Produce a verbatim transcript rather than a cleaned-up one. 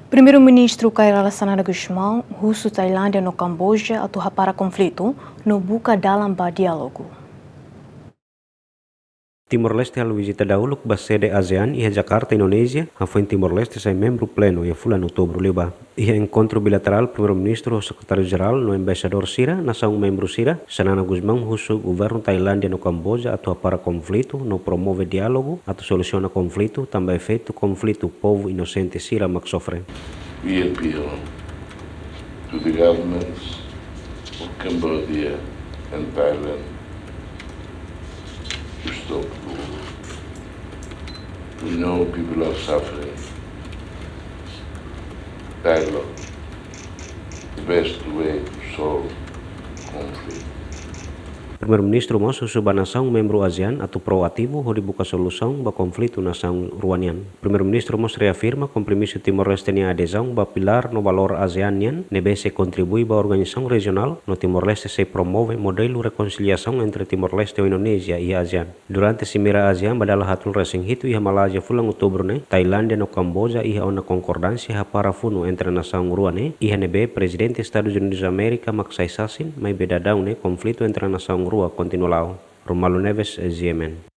Primeiru-Ministru Kay Rala Xanana Gusmão husu Tailándia no Kamboja atu hapara konflitu no buka dalan ba diálogu. Timor-Leste halo vizita dahuluk ba sede ASEAN iha Jakarta, Indonézia, hafoin Timor-Leste sai membru plenu iha fulan Outubru liubá. Iha enkontru bilaterál Primeiru-Ministru ho Sekretáriu-Jerál no Embaixadór sira, nasaun membru sira, Xanana Gusmão husu governu Tailándia no Kamboja atu hapara konflitu no promove diálogu atu solusiona konflitu, tanba efeitu konflitu povu inosente sira mak sofre. We appeal to the governments of Cambodia and Thailand to stop the war. We know people are suffering. Dialogue, the best way to solve conflict. Primeiru-Ministru mós husu ba nasaun membru ASEAN atu proativu hodi buka solusaun ba konflitu nasaun rua nian. Primeiru-Ministru mós reafirma kompromisu Timor-Leste nia adezaun ba pilár no valór ASEAN nian, ne'ebé sei kontribui ba organizasaun rejionál, no Timor-Leste sei promove modelu rekonsiliasaun entre Timor-Leste ho Indonézia iha ASEAN. Durante simeira ASEAN ba dala haatnulu resin hitu iha Malázia fulan Outubru ne'e, Tailándia no Kamboja iha ona konkordánsia hapara funu entre nasaun rua ne'e, iha ne'ebé Prezidente Estadus Unidus Amérika mak sai sasin, maibé daudaun ne'e konflitu entre nasaun rua kontinua la'o. Romualdo Neves, GMN.